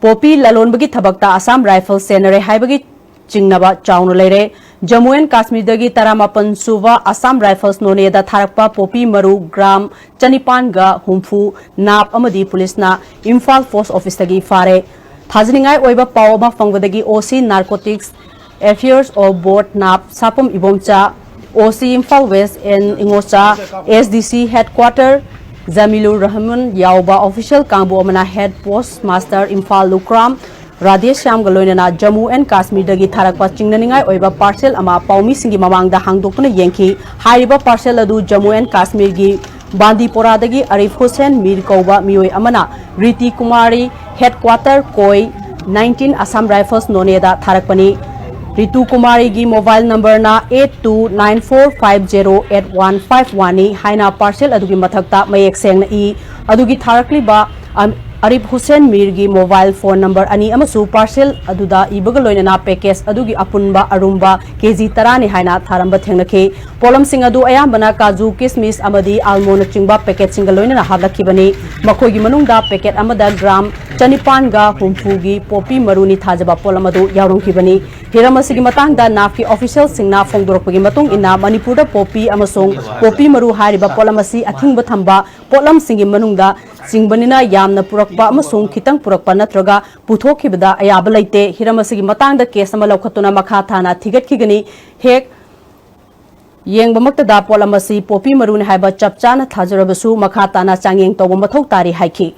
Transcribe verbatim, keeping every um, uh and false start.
Poppy ꯂꯂꯣꯟꯕꯒꯤ ꯊꯕꯛꯇ Assam rifles ꯆꯦꯟꯅꯔꯦ ꯍꯥꯏꯕꯒꯤ ꯆꯤꯡꯅꯕ ꯆꯥꯎꯅ ꯂꯩꯔꯦ꯫ ꯖꯝꯃꯨ ꯑꯦꯟ ꯀꯥꯁꯃꯤꯔꯗꯒꯤ ꯇꯔꯥꯃꯥꯄꯟ ꯁꯨꯕ ꯑꯁꯥꯝ ꯔꯥꯏꯐꯜꯁ ꯅꯣꯅꯦꯗ ꯊꯥꯔꯛꯄ ꯄꯣꯄꯤ ꯃꯔꯨ ꯒ꯭ꯔꯥꯝ ꯆꯅꯤꯄꯥꯟꯒ ꯍꯨꯝꯐꯨ ꯅꯥꯞ ꯑꯃꯗꯤ ꯄꯨꯂꯤꯁꯅ ꯏꯝꯐꯥꯜ ꯄꯣꯁ ꯑꯣꯐꯤꯁꯇꯒꯤ ꯐꯥꯔꯦ꯫ ꯊꯥꯖꯅꯤꯡꯉꯥꯏ ꯑꯣꯏꯕ ꯄꯥꯎ ꯑꯃ ꯐꯪꯕꯗꯒꯤ O C narcotics affairs of border ꯅꯥꯞ Sapam Ibomcha, O C Imphal west N Ingocha, S D C headquarter Jamilur Rahman ꯌꯥꯎꯕ ꯑꯣꯐꯤꯁꯤꯌꯦꯜ ꯀꯥꯡꯕꯨ ꯑꯃꯅ head post master Imphal Lukhram ꯔꯥꯙꯦꯁ꯭ꯌꯥꯝꯒ ꯂꯣꯏꯅꯅ ꯖꯝꯃꯨ ꯑꯦꯟ ꯀꯥꯁꯃꯤꯔꯗꯒꯤ ꯊꯥꯔꯛꯄ ꯆꯤꯡꯅꯅꯤꯡꯉꯥꯏ ꯑꯣꯏꯕ ꯄꯥꯔꯁꯦꯜ ꯑꯃ ꯄꯥꯎꯃꯤꯁꯤꯡꯒꯤ ꯃꯃꯥꯡꯗ ꯍꯥꯡꯗꯣꯛꯇꯨꯅ ꯌꯦꯡꯈꯤ꯫ ꯍꯥꯏꯔꯤꯕ ꯄꯥꯔꯁꯦꯜ ꯑꯗꯨ ꯖꯝꯃꯨ ꯑꯦꯟ ꯀꯥꯁꯃꯤꯔꯒꯤ ꯕꯥꯟꯗꯤꯄꯣꯔꯥꯗꯒꯤ ꯑꯔꯤꯐ ꯍꯨꯁꯦꯟ ꯃꯤꯔ ꯀꯧꯕ ꯃꯤꯑꯣꯏ ꯑꯃꯅ ꯔꯤꯇꯤ ꯀꯨꯃꯥꯔꯤ, ꯍꯦꯗꯀ꯭ꯋꯥꯇꯔ ꯀꯣꯏ ꯅꯥꯏꯟꯇꯤꯟ ꯑꯁꯥꯝ ꯔꯥꯏꯐꯜꯁ ꯅꯣꯅꯦꯗ ꯊꯥꯔꯛꯄꯅꯤ꯫ ꯔꯤꯇꯨ ꯀꯨꯃꯥꯔꯤꯒꯤ ꯃꯣꯕꯥꯏꯜ ꯅꯝꯕꯔꯅ eight two nine four five zero eight one five one ꯅꯤ ꯍꯥꯏꯅ ꯄꯥꯔꯁꯦꯜ ꯑꯗꯨꯒꯤ ꯃꯊꯛꯇ ꯃꯌꯦꯛ ꯁꯦꯡꯅ ꯏ꯫ ꯑꯗꯨꯒꯤ ꯊꯥꯔꯛꯂꯤꯕ ꯑꯝ-, Arif Hussain ꯃꯤꯔꯒꯤ mobile phone number ꯑꯅꯤ ꯑꯃꯁꯨ ꯄꯥꯔꯁꯦꯜ ꯑꯗꯨꯗ ꯏꯕꯒ ꯂꯣꯏꯅꯅ ꯄꯦꯀꯦꯖ ꯑꯗꯨꯒꯤ ꯑꯄꯨꯟꯕ ꯑꯔꯨꯝꯕ ꯀꯦꯖꯤ ꯇꯔꯥꯅꯤ ꯍꯥꯏꯅ ꯊꯥꯔꯝꯕ ꯊꯦꯡꯅꯈꯤ꯫ ꯄꯣꯠꯂꯝꯁꯤꯡ ꯑꯗꯨ ꯑꯌꯥꯝꯕꯅ ꯀꯥꯖꯨ, ꯀꯤꯁꯃꯤꯁ ꯑꯃꯗꯤ ꯑꯥꯜꯃꯣꯟꯅꯆꯤꯡꯕ ꯄꯦꯀꯦꯠꯁꯤꯡꯒ ꯂꯣꯏꯅꯅ ꯍꯥꯞꯂꯛꯈꯤꯕꯅꯤ꯫ ꯃꯈꯣꯏꯒꯤ ꯃꯅꯨꯡꯗ ꯄꯦꯀꯦꯠ ꯑꯃꯗ ꯒ꯭ꯔꯥꯝ ꯆꯅꯤꯄꯥꯟꯒ ꯍꯨꯝꯐꯨꯒꯤ ꯄꯣꯄꯤ ꯃꯔꯨꯅꯤ ꯊꯥꯖꯕ ꯄꯣꯠꯂꯝ ꯑꯗꯨ ꯌꯥꯎꯔꯝꯈꯤꯕꯅꯤ꯫ ꯍꯤꯔꯝ ꯑꯁꯤꯒꯤ ꯃꯇꯥꯡꯗ ꯅꯥꯞꯀꯤ ꯑꯣꯐꯤꯁꯤꯌꯦꯜꯁꯤꯡꯅ ꯐꯣꯡꯗꯣꯔꯛꯄꯒꯤ ꯃꯇꯨꯡ ꯏꯟꯅ, ꯃꯅꯤꯄꯨꯔꯗ ꯄꯣꯄꯤ ꯑꯃꯁꯨꯡ ꯄꯣꯄꯤ ꯃꯔꯨ ꯍꯥꯏꯔꯤꯕ ꯄꯣꯠꯂꯝ ꯑꯁꯤ ꯑꯊꯤꯡꯕ ꯊꯝꯕ ꯄꯣꯠꯂꯝꯁꯤꯡꯒꯤ ꯃꯅꯨꯡꯗ ꯆꯤꯡꯕꯅꯤꯅ, ꯌꯥꯝꯅ ꯄꯨꯔꯛꯄ ꯑꯃꯁꯨꯡ ꯈꯤꯇꯪ ꯄꯨꯔꯛꯄ ꯅꯠꯇ꯭ꯔꯒ ꯄꯨꯊꯣꯛꯈꯤꯕꯗ ꯑꯌꯥꯕ ꯂꯩꯇꯦ꯫ ꯍꯤꯔꯝ ꯑꯁꯤꯒꯤ ꯃꯇꯥꯡꯗ ꯀꯦꯁ ꯑꯃ ꯂꯧꯈꯠꯇꯨꯅ ꯃꯈꯥ ꯊꯥꯅ ꯊꯤꯒꯠꯈꯤꯒꯅꯤ꯫ ꯍꯦꯛ ꯌꯦꯡꯕꯃꯛꯇꯗ ꯄꯣꯠꯂꯝ ꯑꯁꯤ ꯄꯣꯄꯤ ꯃꯔꯨꯅꯤ ꯍꯥꯏꯕ ꯆꯞ ꯆꯥꯅ ꯊꯥꯖꯔꯕꯁꯨ, ꯃꯈꯥ ꯇꯥꯅ ꯆꯥꯡꯌꯦꯡ ꯇꯧꯕ ꯃꯊꯧ ꯇꯥꯔꯤ ꯍꯥꯏꯈꯤ꯫